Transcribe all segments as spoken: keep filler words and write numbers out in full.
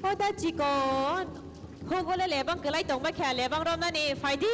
Hoda chikon. Hogole lebang kwlai tongma khe lebang romnani phaidi.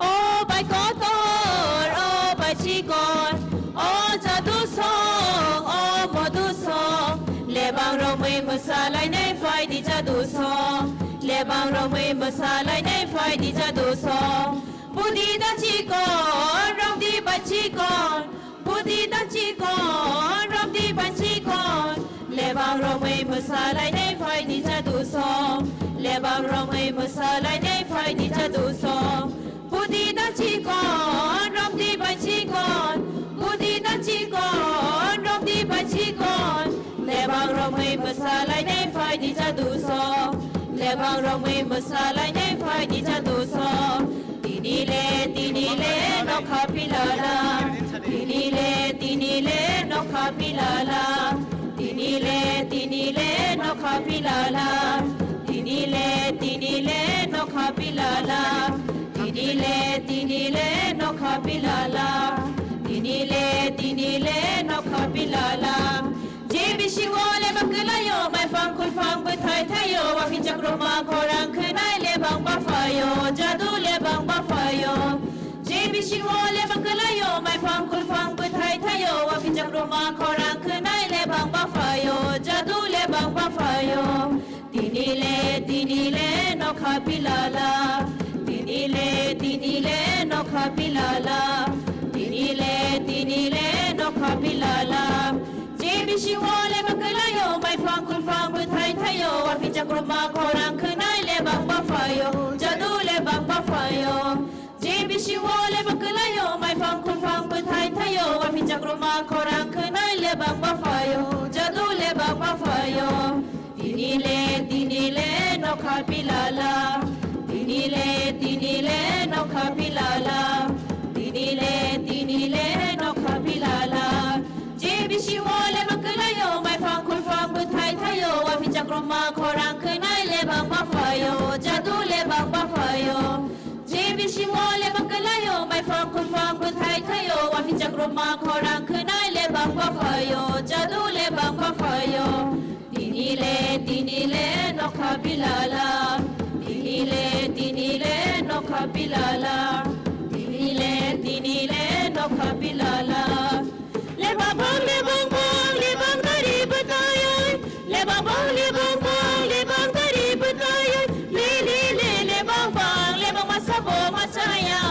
O bai kotor, o bai chikon, o jadu song, o modu song, lebang romwi mwsalainai phaidi jadu song, lebang romwi mwsalainai phaidi jadu song. Budi da chikon, romdi bai chikon, budi da chikon, romdi bai chikon. Lebang romwi mwsalainai phaidi jadu song, lebang romwi mwsalainai phaidi jadu song. Budi da chikon, romdi bai chikon, budi da chikon, romdi bai chikon. Lebang romwi mwsalainai phaidi jadu song, lebang romwi mwsalainai phaidi jadu song. Tini le, tini le, nokha pilala. Tini le, tini le, nokha pilala. Tini le, tini le, nokha pilala. Tini le, tini le, nokha pilala. Tini le, tini le, nokha pilala. Tini le, tini le, nokha pilala. Je bisingo lebang kwlaio, maiphang khulphang bwthai thaio, waphijak ruma khorang khwnai lebang baphaio, jadu lebang baphaio. Je bisingo lebang kwlaio, maiphang khulphang bwthai thaio, waphijak ruma khorang khwnai lebang baphaio, jadu lebang baphaio. Tini le, tini le, nokha pilala. Tini le, tini le, nokha pilala. Tini le, tini le, nokha pilala. Je bisingo lebang kwlaio, maiphang khulphang bwthai thaio, waphijak ruma khorang khwnai lebang baphaio, jadu lebang baphaio. Je bisingo lebang kwlaio, maiphang khulphang bwthai thaio, waphijak ruma khorang khwnai lebang baphaio, jadu lebang baphaio. Tini le, tini le, nokha pilala. Tini le, tini le, nokha pilala. Tini le, tini le, nokha pilala. Je bisingo lebang kwlaio, maiphang khulphang bwthai thaio, waphijak ruma khorang khwnai lebang baphaio, jadu lebang baphaio. Je bisingo lebang kwlaio, maiphang khulphang bwthai thaio, waphijak ruma khorang khwnai lebang baphaio, jadu lebang baphaio. Tini le, tini le, nokha pilala. Tini le, tini le, nokha pilala. Tini le, tini le, nokha pilala. Lebang bang, lebang bang, lebang dari bwtaioi. Lebang bang, lebang bang, lebang dari bwtaioi. Le, le, le, lebang bang, lebang masa bo machaya.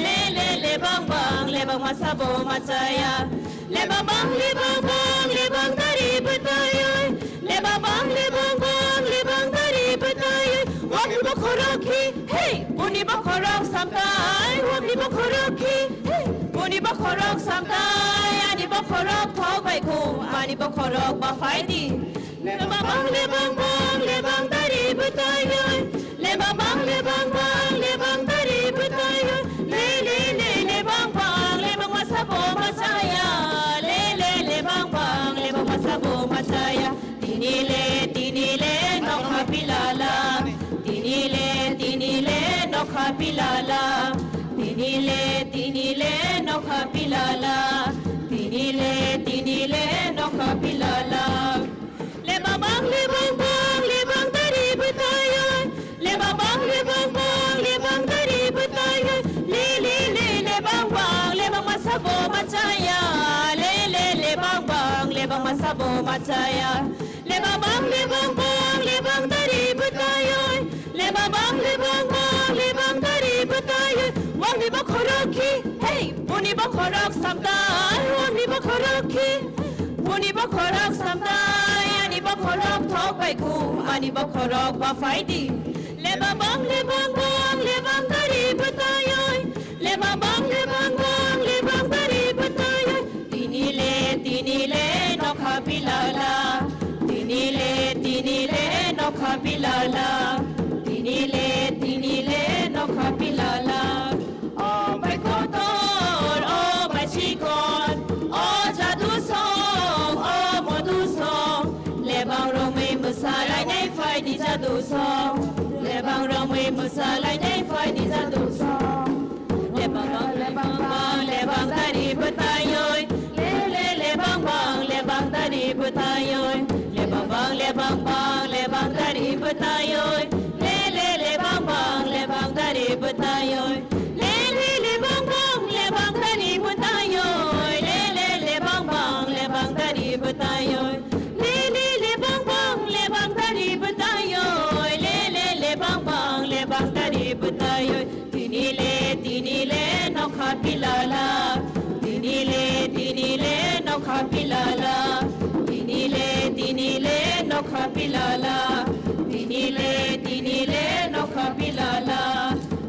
Le, le, lebang bang, lebang masa bo machaya. Lebang bang, lebang bang, lebang dari bwtaioi. Lebang bang, lebang bang, lebang dari bwtaioi. Wani bokhorok khi, hey, buni bokhorok samtai. Wani bokhorok khi, hey, buni bokhorok samtai. Ani bokhorok thok bai khu, ani bokhorok ba phaidi. Lebang bang, lebang bang, lebang dari bwtaioi. Lebang bang, lebang bang, lebang dari bwtaioi. Le, le, le, lebang bang, lebang masa bo machaya. Le, le, lebang bang, lebang masa bo machaya. Tini le, tini le, nokha pilala. Tini le, tini le, nokha pilala. Tini le, tini le, nokha pilala. Tini le, tini le, nokha pilala. Lebang bang, lebang bang, lebang dari bwtaioi. Lebang bang, lebang bang, lebang dari bwtaioi. Le, le, le, lebang bang, lebang masa bo machaya. Le, le, lebang bang, lebang masa bo machaya. Lebang bang, lebang bang, lebang dari bwtaioi. Lebang bang, lebang bang, lebang dari bwtaioi. Wani bokhorok khi, hey, buni bokhorok samtai. Wani bokhorok khi, buni bokhorok samtai. Ani bokhorok thok bai khu, ani bokhorok ba phaidi. Lebang bang, lebang bang, lebang dari bwtaioi. Lebang bang, lebang bang, lebang dari bwtaioi. Tini Pilala, tini le, tini le nokha pilala. O bai kotor, o bai chikon, o jadu song, o modu song. Lebang romwi mwsalainai phai di jadu song. Lebang romwi mwsalainai phai di jadu song. Lebang bang, lebang bang, lebang dari bwtaioi. Le, le, lebang bang, lebang dari bwtaioi. Lebang bang, lebang bang, lebang dari bwtaioi. Le, le, lebang bang, lebang dari bwtaioi. Le, le, lebang bang, lebang dari bwtaioi. Le, le, lebang bang, lebang dari bwtaioi. Le, le, lebang bang, lebang dari bwtaioi. Le, le, lebang bang, lebang dari bwtaioi. Tini le, tini le nokha pilala. Tini le, tini le nokha pilala. Tini le, tini le nokha pilala. Tini le, tini le nokha pilala.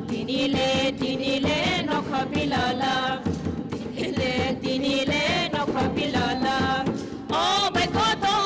Tini le, tini le nokha pilala. Tini le, tini le nokha pilala. O bai kotor,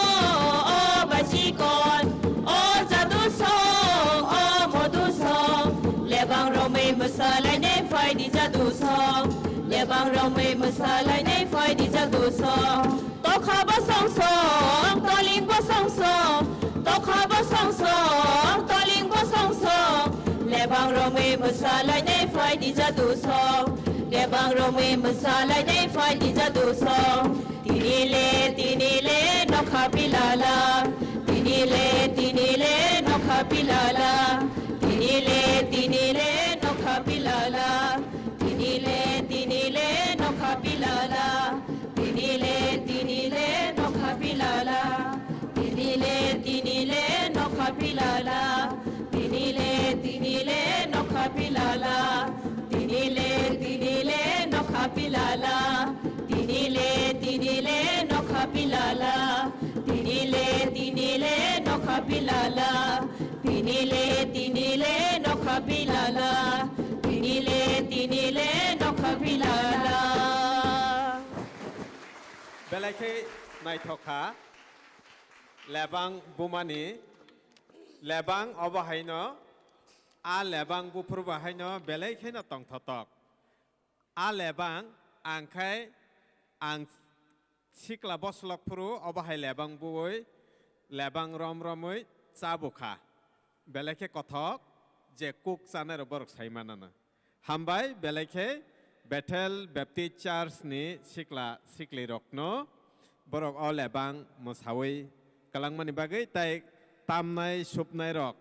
o bai chikon, o jadu song, o modu song. Lebang romwi mwsalainai phai di jadu song. Lebang romwi mwsalainai phai di jadu song. Tokha bo song song, toling bo song song. Tokha bo song song, toling bo song song. Lebang romwi mwsalainai phai di jadu song. Lebang romwi mwsalainai phai di jadu song. Tini le, tini le nokha pilala. Tini le, tini le nokha pilala. Tini le, tini le nokha pilala. Tini le, tini le nokha pilala. Tini le, tini le nokha pilala. Tini le, tini le nokha pilala. Tini le, tini le nokha pilala. Tini le, tini le nokha pilala. Tini le, tini le nokha pilala. Tini le, tini le nokha pilala. Tini le, tini le nokha pilala. Tini le, tini le nokha pilala. Belai khe naithok kha. Lebang bumani, lebang obo haino, a lebang buphuru bo haino belai kheno tongthotok. A lebang ang khai ang sikla boslok phuru obo hai lebang buwi, lebang rom romwi cha bukha. Belai khe kothok je kuk chanai rok borok sai manana. Hambai, belai khe Bethel Baptist Church ni sikla sikli rokno borok o lebang mwsawi kwlangmani bagwi tei tamnai supnai rok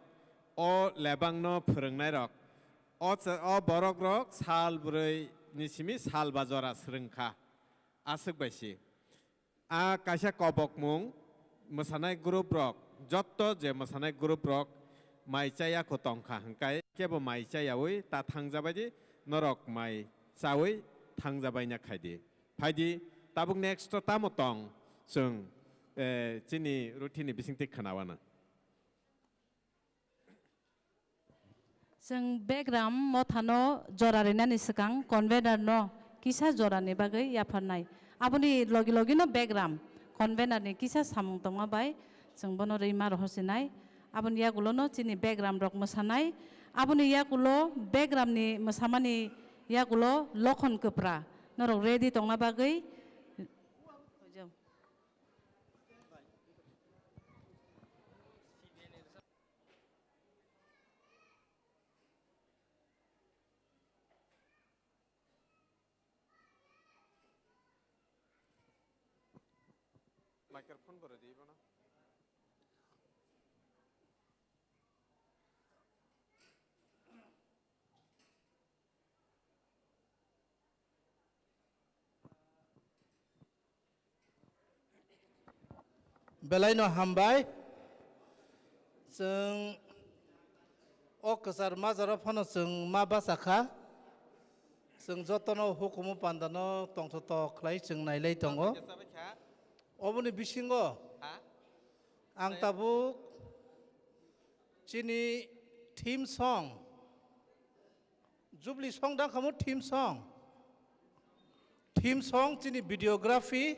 o lebang no phwrwngnai rok o cha-, o borok rok sal bwrwi ni simi sal ba jora swrwng kha. Aswk bai si. A kaisa kobokmung mwsanai group rok, jotto je mwsanai group rok mai chaya kho tongkha hwnkhe kebo mai chayawi ta thangjabai di, norok mai chawi thangjabaina khai di. Phai di, tabuk next o tamo tong chwng, eh, chini ruthi ni bisingtwi khwnawana. Chwng begram mothano jora rinani swkang convener no kisa jorani bagwi yapharnai. Aboni logi logi no begram convener ni kisa samung tongma bai chwng bono rwima rohorsinai. Aboni yagulo no chini begram rok mwsanai. Aboni yagulo begram ni mwsamani yagulo Lokhon Kwpra norok ready tongna bagwi. Microphone bo rwdi bono. Belai no hambai. Chwng o kwchar majaro phano chwng ma bacha kha. Chwng jotono hukumu pandano tongthotok khlai chwng nailai tongo. Oboni bisingo ang tabuk chini theme song Jubilee song dang khamu theme song. Theme song chini videography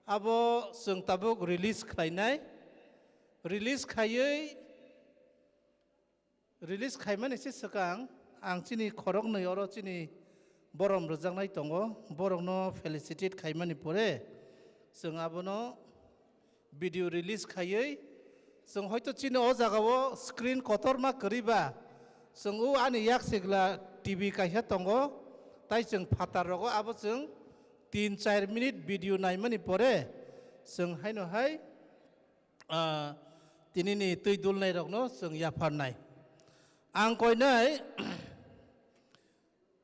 abo chwng tabuk release khlainai. Release khaiwi, release khaimani se swkang ang chini khoroknwi oro chini borom rwjaknai tongo, borokno felicitate khaimani pore chwng abono video release khaiwi chwng hoito chini o jagao screen kotorma kwrwi ba chwng o ani yak sigla T V kaisa tongo, tai chwng phatar rogo abo chwng tin char minute video naimani pore chwng haino hai, ah, tinini twi dulnairokno chwng yapharnai. Ang koinai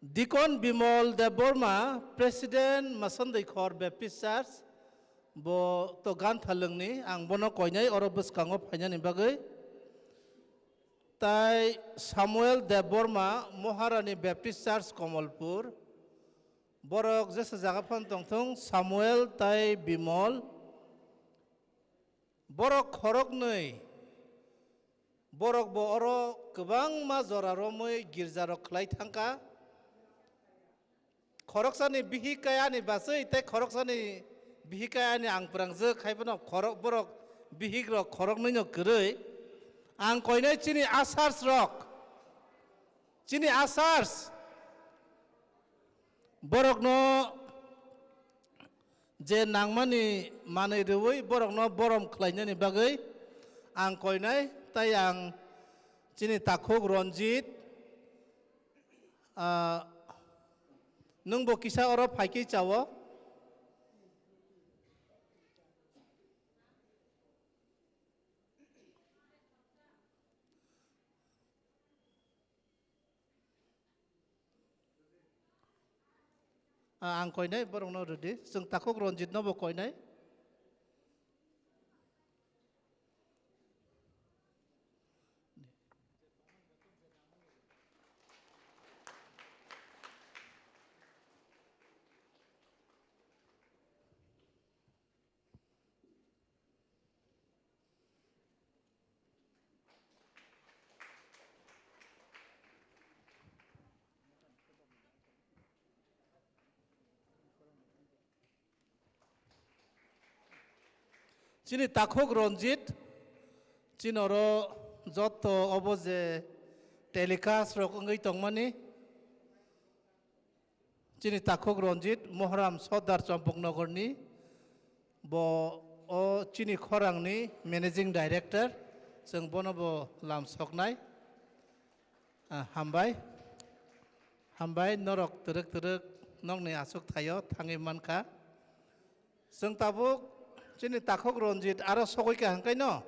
Deacon Bimol Debbarma, President Masandaikhor Baptist Church, bo to gan thalwngni, ang bono koinai oro bwskango phainani bagwi. Tai Samuel Debbarma, Maharani Baptist Church, Komolpur. Borok jesa jaga phano tongthung, Samuel tai Bimol. Borok khoroknwi, borok bo oro kwbangma jora romwi girja rok khlai thangkha. Khoroksani bihik kaya ani bachwi tei khoroksani bihik kaya ani ang prangjwk, hai phano khorok, borok bihik rok khoroknwi no kwrwi. Ang koinai chini ushers rok, chini ushers, borokno je nangmani manwi rwui borokno borom khlainani bagwi ang koinai, tai ang chini takhuk Ranjit, ah, nwng bo kisa oro phaikhe chao. Ah, ang koinai borokno rwdi, chwng takhuk Ranjit no bo koinai. Chini takhuk Ranjit, chini oro joto obo je telecast rok wngwi tongmani, chini takhuk Ranjit, Mohram Sodar Champaknagar ni, bo o chini khorang ni Managing Director, chwng bono bo lam soknai. Ah, hambai. Hambai, norok twrwk twrwk nokni aswk thaio thangwi mankha. Chwng tabuk chini takhuk Ranjit aro sogwi kha hwnkhai no,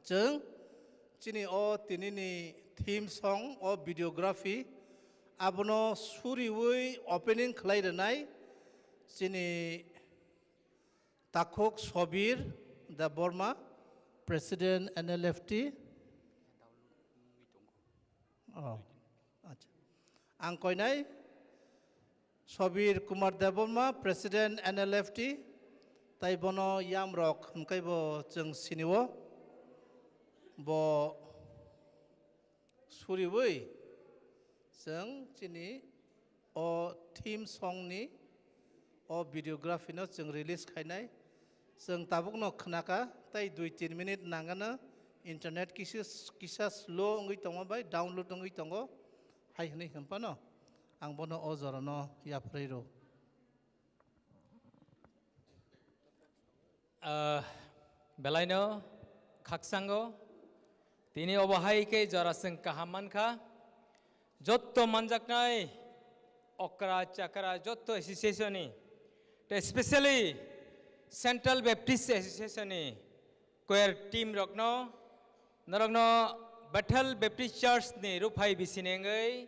chwng chini o tinini theme song o videography abono suriwi opening khlai rwnai chini takhuk Sobir Debbarma, President N L F T. Oh, acha. Ang koinai Sobir Kumar Debbarma, President N L F T, tai bono yamrok hwnkhe bo chwng sinio, bo suriwi chwng chini o theme song ni o videography no chwng release khainai. Chwng tabukno khwnakha, tei dui tin minute nangano internet kisa, kisa slow wngwi tongma bai download wngwi tongo, hai hwnwi hwnphano ang bono o jorano yapharwi rw. Ah, belaino khaksango, tini obo hai khe jora chwng kaham mankha. Jotto manjaknai okra chakra jotto association ni, tei specially Central Baptist Association ni choir team rokno, norokno Bethel Baptist Church ni ruphai bisini wngwi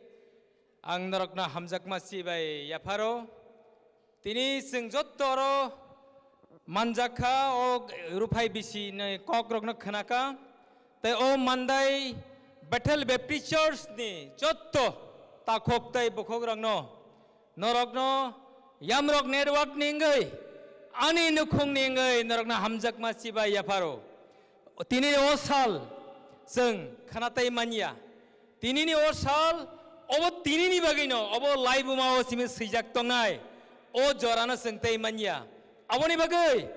ang norokno hamjakma si bai yapharo. Tini chwng jotto oro manjakha, o ruphai bisi ni kok rokno khwnakha, tei o mandai Bethel Baptist Church ni jotto takhuk tei bukhuk rokno, norokno Yamrok Network ni wngwi, ani nukhung ni wngwi norokno hamjakma si bai yapharo. Tini o sal chwng khwna tei manya. Tinini o sal, obo tinini bagwino, obo laibuma o simi swijak tongnai, o jorano chwng tei manya. Aboni bagwi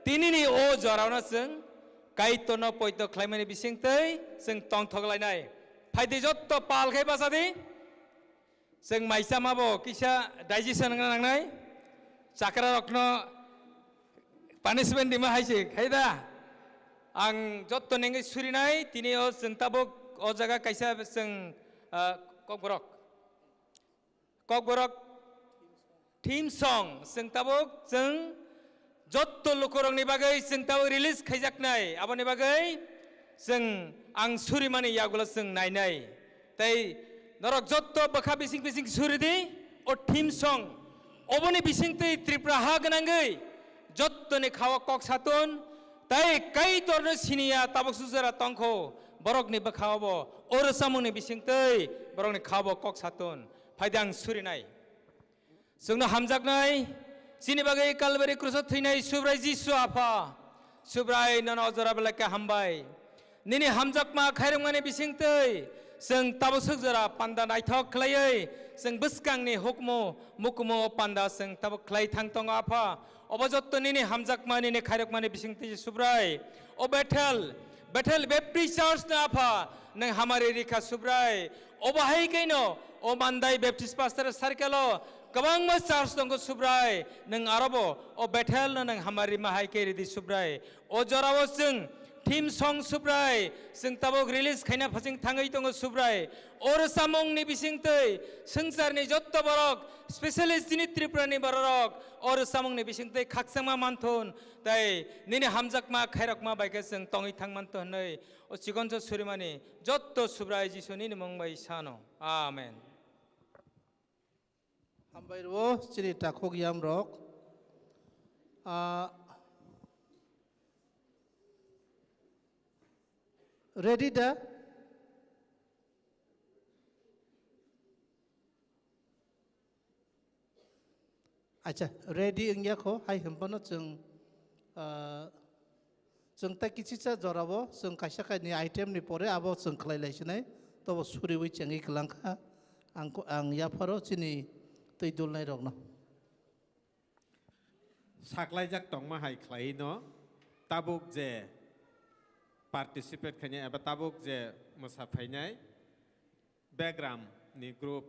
tinini o jorano chwng Kaitorno poito khlaimani bisingtwi chwng tongthok lainai. Phaidi jotto pal khai bachadi. Chwng mai chama bo kisa digestion wngna nangnai. Chakra rokno punishment rima hai se khai da. Ang jotto nengwi surinai, tini o chwng tabuk o jaga kaisa chwng, ah, kokborok. Kokborok theme song chwng tabuk chwng jotto lukurokni bagwi chwng tabuk release khaijaknai, aboni bagwi chwng ang surimani yagulo chwng nainai. Tei norok jotto bwkha bising bising suridi o theme song. Oboni bisingtwi Tripura ha gwnangwi jottoni khao kok satun, tei Kaitorno siniya tabuk sujara tongkho borokni bwkha obo o rwchapmungni bisingtwi borokni khao kok satun. Phaidi ang surinai. Chwngno hamjaknai, chini bagwi Kalbari kruso thwinai Subrai Jisu Apha. Subrai nono o jora belai khe hambai. Nini hamjakma khairokmani bisingtwi chwng tabuk swk jora panda naithok khlaiwi chwng bwskangni hukmu mukumu o panda chwng tabuk khlai thang tongo Apha. Obo jotto nini hamjakma nini khairokmani bisingtwi Subrai. O Bethel, Bethel Baptist Church no Apha, nwng hamari rikha Subrai. Obo hai khe no, o Mandai Baptist Pastor Circle o kwbangma church tongo Subrai. Nwng arobo o Bethel no nwng hamari ma hai khe ridi Subrai. O jorao chwng theme song Subrai, chwng tabuk release khaina phasing thangwi tongo Subrai. O rwchapmungni bisingtwi swngcharni jotto borok, specially chini Tripurani bororok, o rwchapmungni bisingtwi khakchangma manthun, tei nini hamjakma khairokma bai khe chwng tongwi thang manthun hwnwi o chikonso surimani jotto Subrai Jisu nini mung bai sano. Amen. Hambai rwo chini takhuk yamrok. Ah, ready da? Acha, ready wngya kho, hai hwnphano chwng, ah, chwng tei kichisa jorabo chwng kaisa kainwi item ni pore abo chwng khlai lai sinai, tobo suriwi chengwi kwlang kha. Ang ko, ang yapharo chini twi dulnai rokno. Saklaijak tongma hai khlai no, tabuk je participate khainai eba tabuk je mwsa phainai, Begram ni group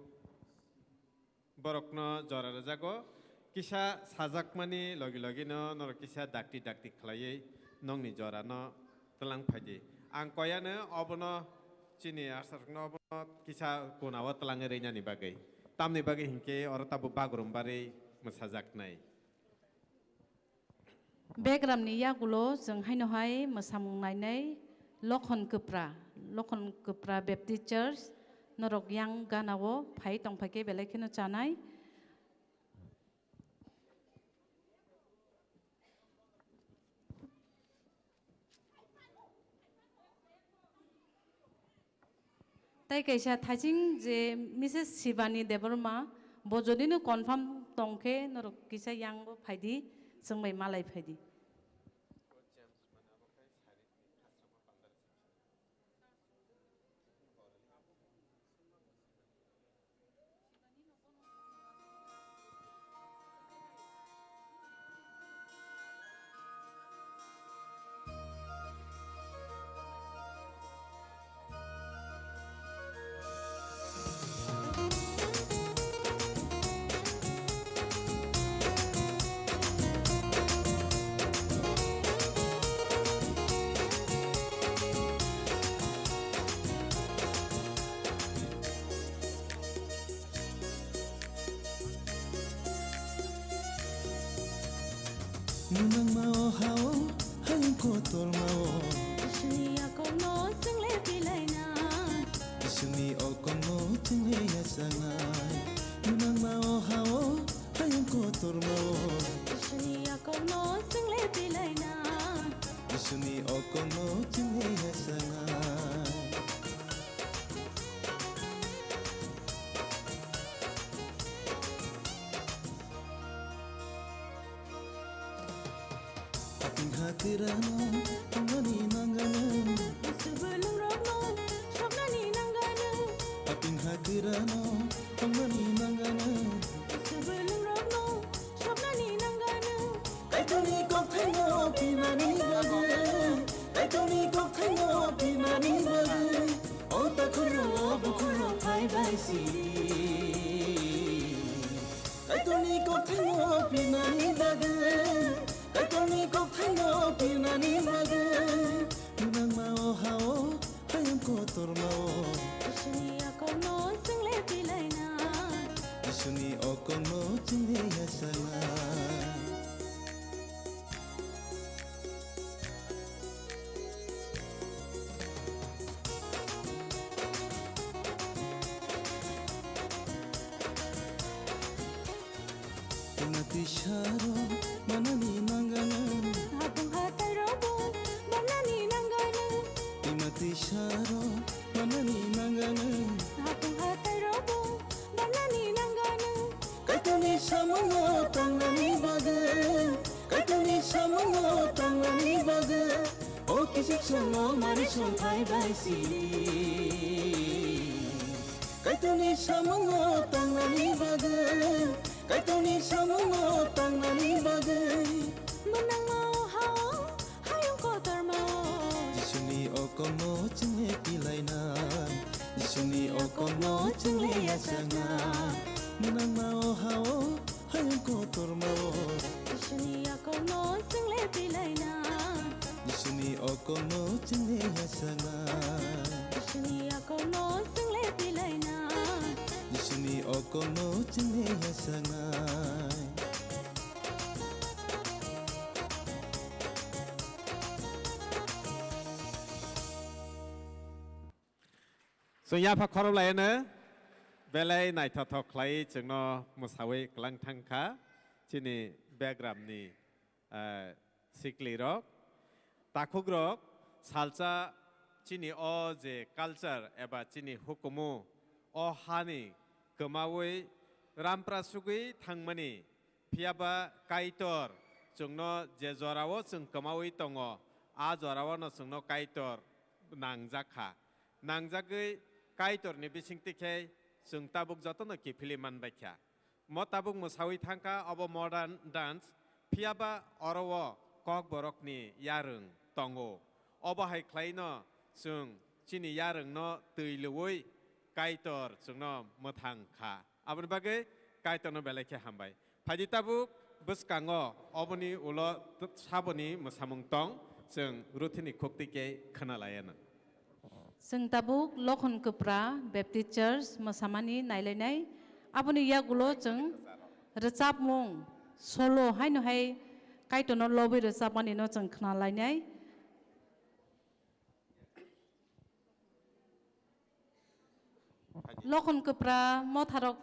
borokno jora rwjago. Kisa sajakmani logi logi no norok kisa dakti dakti khlaiwi nongni jora no twlang phaidi. Ang koyano obono chini asarokno obono kisa kunao twlangwi rwinani bagwi. Tamni bagwi hinkhe oro tabuk bagrum barwi mwsajaknai. Begram ni yagulo chwng haino hai mwsamung nainai Lokhon Kwpra, Lokhon Kwpra Baptist Church, norok yang gana o phai tong phai khe belai kheno chanai. Tai kaisa thaiching je Missus Shivani Debbarma, bo jodi no confirm tong khe norok kisa yang bo phaidi, chwng bai malai phaidi. Munangma o hao, hayung kotorma o. Isuni yakokno swngle pilaina. Isuni okongno chwngle yachanai. Munangma o hao, hayung kotorma o. Isuni yakokno swngle pilaina. Isuni okongno chwngle yachanai. Haping hakirano tongmani nangano. Subulungrokno soknani nangano. Haping hakirano tongmani nangano. Subulungrokno soknani nangano. Kaitorni kokthaino pimani bagwi. Kaitor No pinani bagwi, munangma o hao, hayung kotorma o. Jisuni yakolno chwngle pilaina. Jisuni okolno chwngle yasana. Twi saro manani nangano. Hapung hatai robo manani nangano. Twi saro manani nangano. Hapung hatai robo manani nangano. Kaitorni samungo tangnani bagwi, Kaitorni samungo tangnani bagwi, o kisik songo mari songthai bai sidi. Kaitorni samungo tangnani bagwi, Kaitorni samungo tangnani bagwi. Mwnangma o hao, hayung kotorma o. Jisuni okolno chwngle pilaina, Jisuni okolno chwngle yasakna. Mwnangma o hao, hayung kotorma o. Jisuni okolno chwngle pilaina. Jisuni okolno chwngle yasakna. Jisuni okolno chwngle pilaina. Jisuni okolno chwngle yasakna. Chwng yapha khorok lai hwno, belai naithothok khlai chwngno mwsawi kwlang thang kha chini Begramni, eh, siklirok, takhukrok, salsa chini o je culture eba chini hukumu o hani kwmawi rampra sugwi thangmani, phiya ba Kaitor chwngno je jorao chwng kwmawi tongo, a jorao no chwngno Kaitor nangjak kha. Nangjagwi Kaitorni bisingtwi khe chwng tabuk jotono kiphilwi man bai kha. Mo tabuk mwsawi thang kha obo modern dance, phiya ba oro o Kokborokni yarwng tongo. Obo hai khlaino chwng chini yarwngno twi lwui Kaitor chwngno mwthang kha. Aboni bagwi Kaitorno belai khe hambai. Phaidi tabuk bwskango oboni ulo t-, saboni mwsamung tong, chwng Ruthini khuktwi khe khna lai anw. Chwng tabuk Lokhon Kwpra Baptist Church mwsamani nailainai. Aboni yagulo chwng rwchapmung solo haino hai Kaitorno lobwi rwchapmani no chwng khna lainai. Lokhon Kwpra motharok.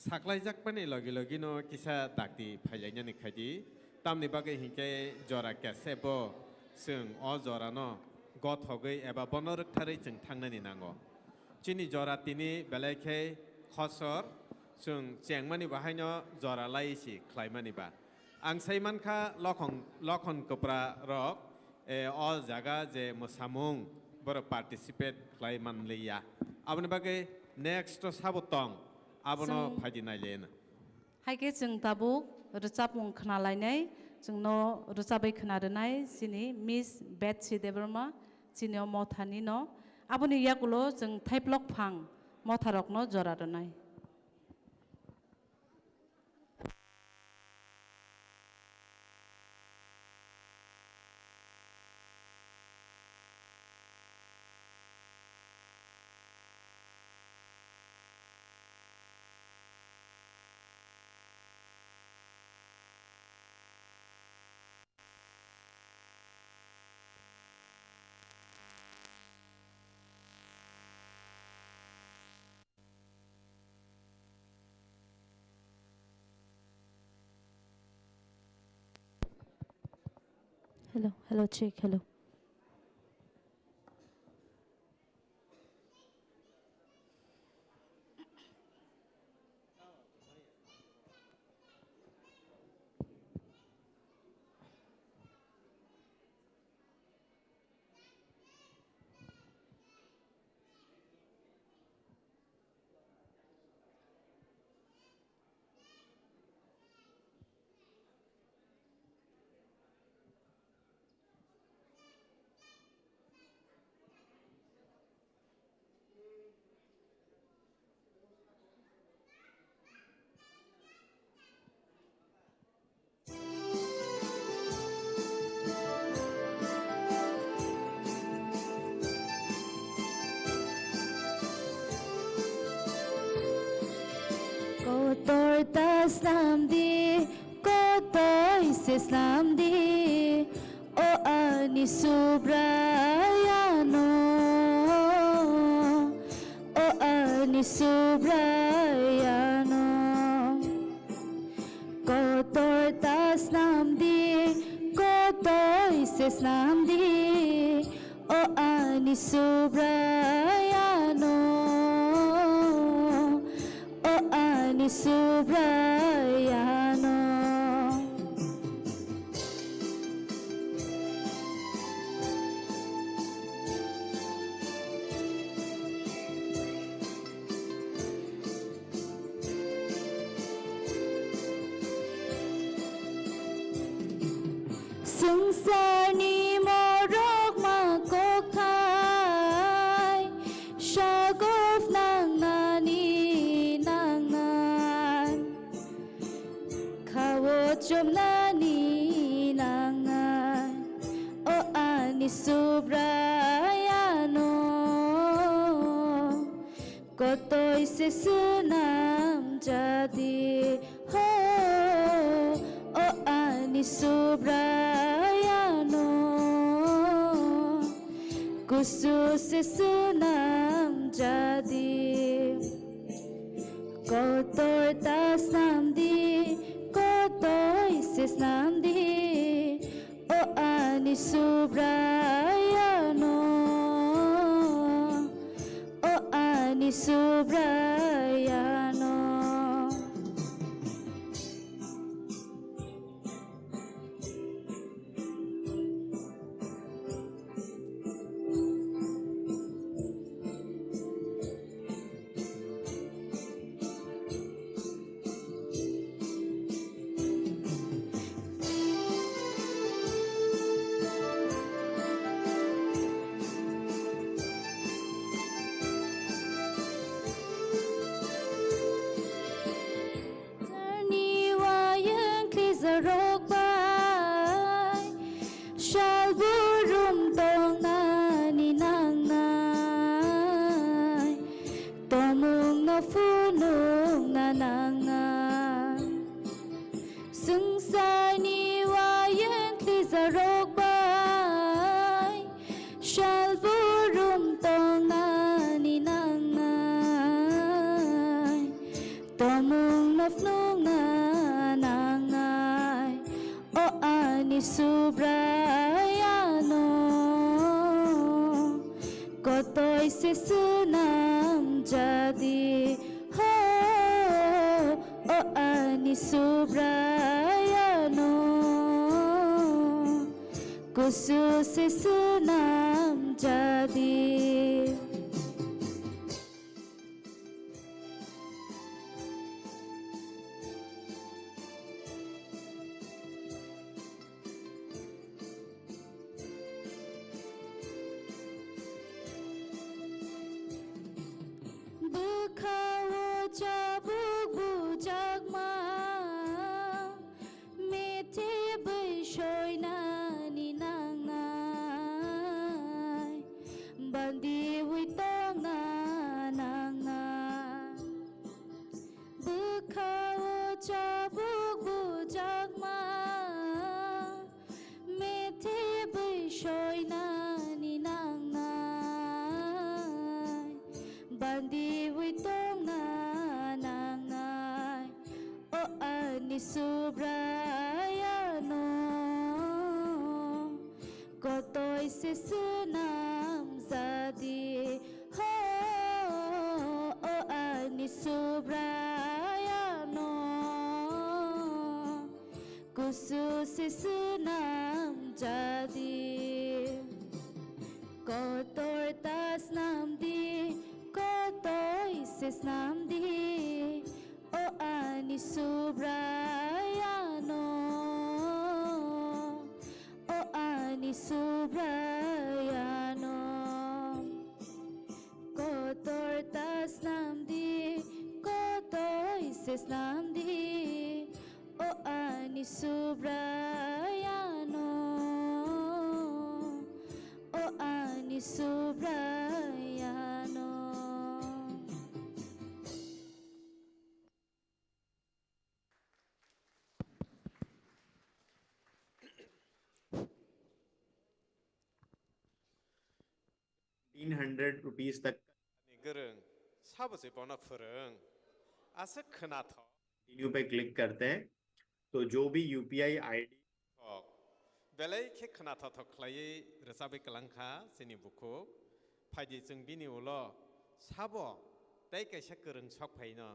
Saklaijakmani logi logino kisa dakti phailainani khaidi, tamni bagwi hinkhe jora kesebo chwng o jorano gothogwi eba bono rwktharwi chwng thangnani nango. Chini jora tini belai khe khosor, chwng chengmani bahaino jora lai si khlaimani ba. Ang sai mankha Lokhon, Lokhon Kwpra rok, eh, o jaga je mwsamung borok participate khlai manliya. Aboni bagwi next o sabo tong, abono chwng phaidi nailena. Hai khe chwng tabuk rwchapmung khna lainai, chwngno rwchabwi khna rwnai chini Miss Betsy Debbarma, chini o mothani no. Aboni yakulo chwng thaiplok phang motharokno jora rwnai. Hello, hello, check, hello. Snamdi, kotoi se snamdi, o ani Subraiyano, o ani Subraiyano. Kotor ta snamdi, kotoi se snamdi, o ani Subraiyano, o ani Subraiyano. Swngcharni morok ma kokthai, sagof nangnani nangnai, khao chomnani nangnai, o ani Subraiyano. Kotoi se swnam jadi, ho, o ani Subraiyano. Kusu se swnam jadi. Kotor ta snamdi, kotoi se snamdi, o ani Subraiyano, o ani Subraiyano. Swngcharni wayang khlijarok bai sal burum tongnani nangnai, tomungno phunukna nangnai. Swngcharni wayang khlijarok bai sal burum tongnani nangnai, tomungno phunukna nangnai, o ani Subraiyano. Kotoi se swnam jadi, ho, o ani Subraiyano. Kusu se swnam jadi. Bwkhao chabuk bujakma, methe bai soinani nangnai, bandiwi tongna nangnai. Bwkhao chabuk bujakma, methe bai soinani nangnai, bandiwi tongna nangnai, o ani Subraiyano. Kotoi se swnam jadi, ho, o ani Subraiyano. Kusu se swnam jadi. Kotor ta snamdi, kotoi se snamdi, o ani Subraiyano, o ani Subraiyano. Kotor ta snamdi, kotoi se snamdi, o ani Subraiyano, o ani Subraiyano. तीन hundred rupees तक। Ani gwrwng, sabo se bono phwrwng? Aswk khwnathok. Continue पे क्लिक करते हैं। तो जो भी UPI ID Thok. Belai khe khwnathok khlaiwi rwchabwi kwlangkha chini bukhuk. Phaidi chwng bini ulo sabo tei kaisa kwrwng sok phaino.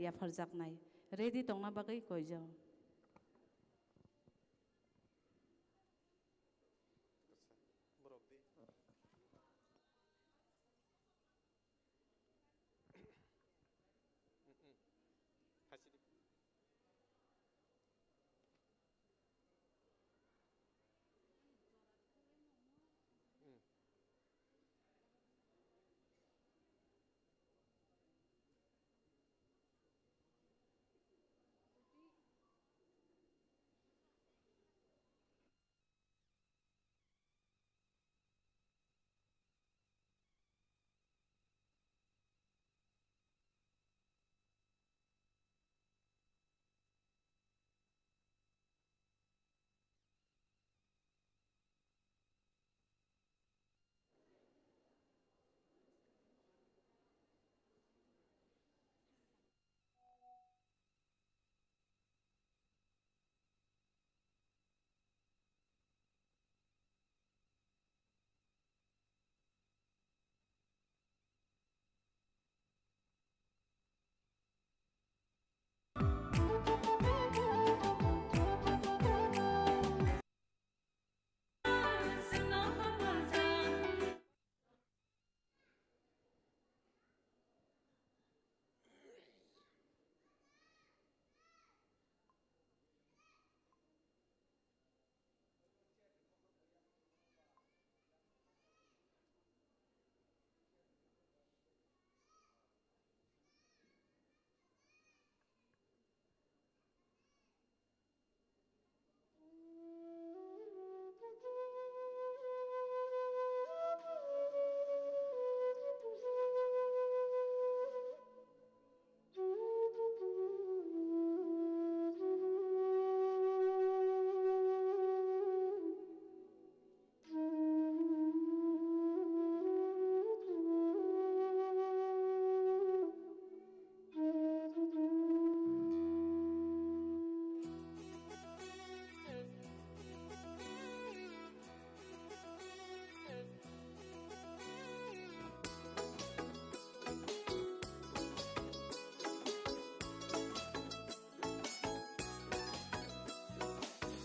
Yapharjaknai. Ready tongna bagwi koijao.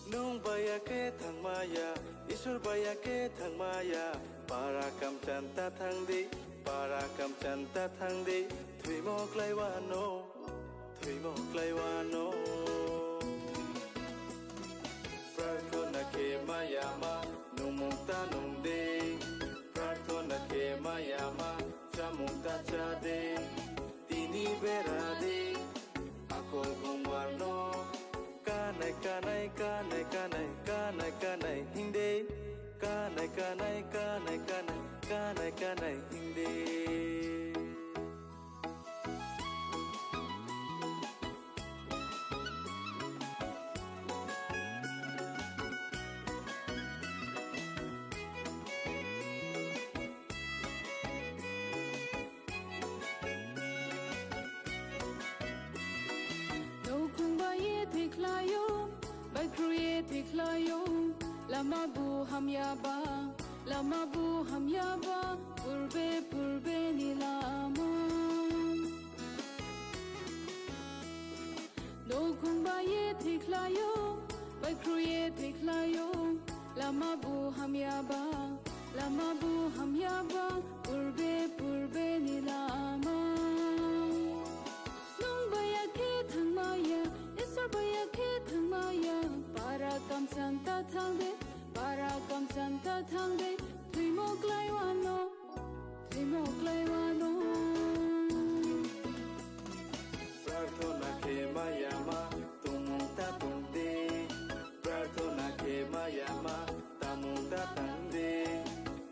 Nwng baya khe thangmaya, Isor baya khe thangmaya, para kamchan ta thangdi, para kamchan ta thangdi, thwimo klaiwano, thwimo klaiwano. Prarthona khe maya ma, nwngmung ta nwngdi, prarthona khe maya ma, chamung ta chadi, tini beradi. Akol gongbar no kanai kanai kanai kanai kanai kanai hingde, kanai kanai kanai kanai kanai kanai hingde. Nokhung bai ye thwi khlaio, bai khru ye thwi khlaio, lama bu hamya ba, lama bu hamya ba, purbe purbe ni lama. Nokhung bai ye thwi khlaio, bai khru ye thwi khlaio, lama bu hamya ba, lama bu hamya ba, purbe purbe ni lama. Nwng baya khe thangmaya, Isor baya khe thangmaya, para kamchang ta thangde, Para kamchanta thangde, thwimo klaiwano, thwimo klaiwano. Prarthona khe mayama, tumung ta tungde. Prarthona khe mayama, tamung ta tangde.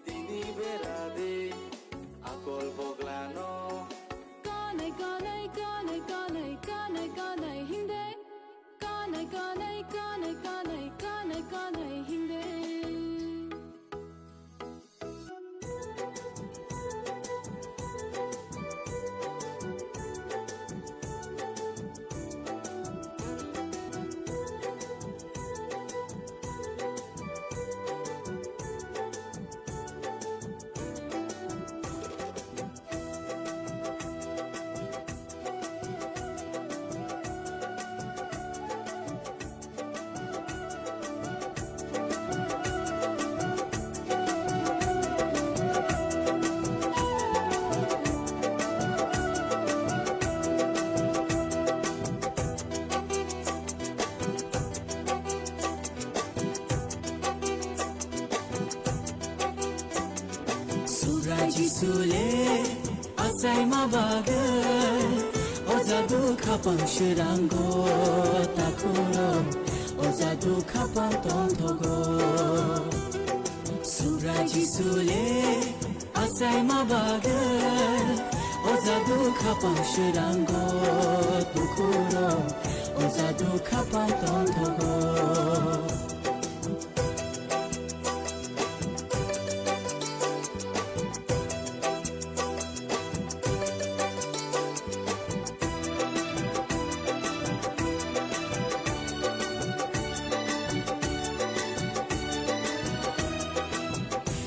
Tini berade, akol boglano. Kanai, kanai, kanai, kanai, kanai, kanai, hingde. Kanai, kanai, kanai, kanai, kanai, kanai, hingde. Surai Jisu le achaima bagwi, o jadu khapang swirango takhuro, o jadu khapang tongthogo. Surai Jisu le achaima bagwi, o jadu khapang swirango tukhuro, o jadu khapang tongthogo.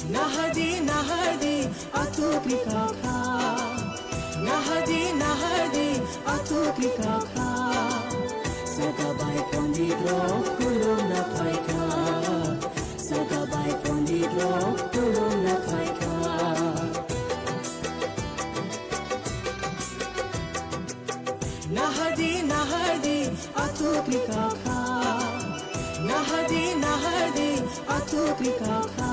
Nahardi, nahardi, atukri kakha. Nahardi, nahardi, atukri kakha. Saka bai pondit rok khulumna phaikha. Saka bai pondit rok khulumna phaikha. Nahardi, nahardi, atukri kakha. Nahardi, nahardi, atukri kakha.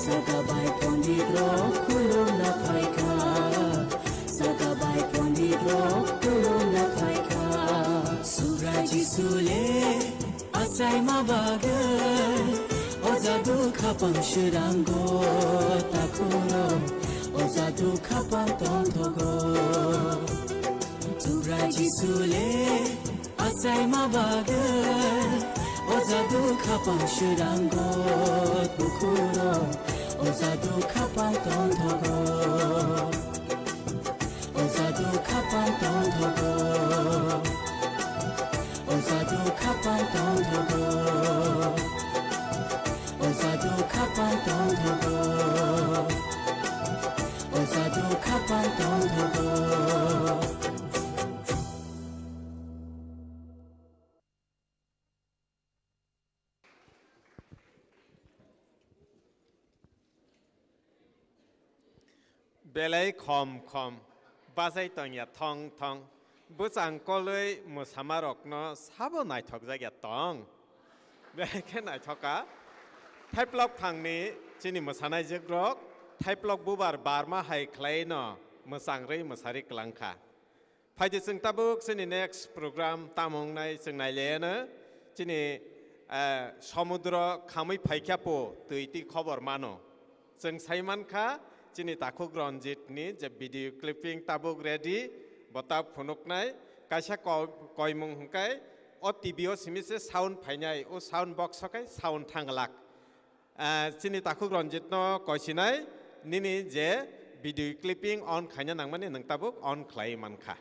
Saka bai pondit rok khulumna phaikha. Saka bai pondit rok khulumna phaikha. Surai Jisu le achaima bagwi, o jadu khapang swirango takhuro, o jadu khapang tongthogo. Surai Jisu le achaima bagwi, o jadu khapang swirango tukhuro, o jadu khapang tongthogo. O jadu khapang tongthogo. O jadu khapang tongthogo. O jadu khapang tongthogo. O jadu khapang tongthogo. Belai khom khom bachai tongya thong thong. Bwchang kolwi mwsamarokno sabo naithokjakya tong. Belai khe naithoka. Thaiplok thangni chini mwsanaijwkrok, Thaiplok bubar barma hai khlaino mwchangrwi mwsari klangkha. Phaidi chwng tabuk chini next program tamo wngnai chwng nailaiano chini, eh, somudro khamwi phaikha po twi twi khobor mano. Chwng sai mankha chini takhuk Ranjit ni je video clipping tabuk ready, bo ta phunuknai kaisa ko-, koimung hwnkhe o T V o simi se sound phainai, o sound box o khe sound thanglak. Ah, chini takhuk Ranjit no koisinai, nini je video clipping on khaina nangmani nwng tabuk on khlai mankha.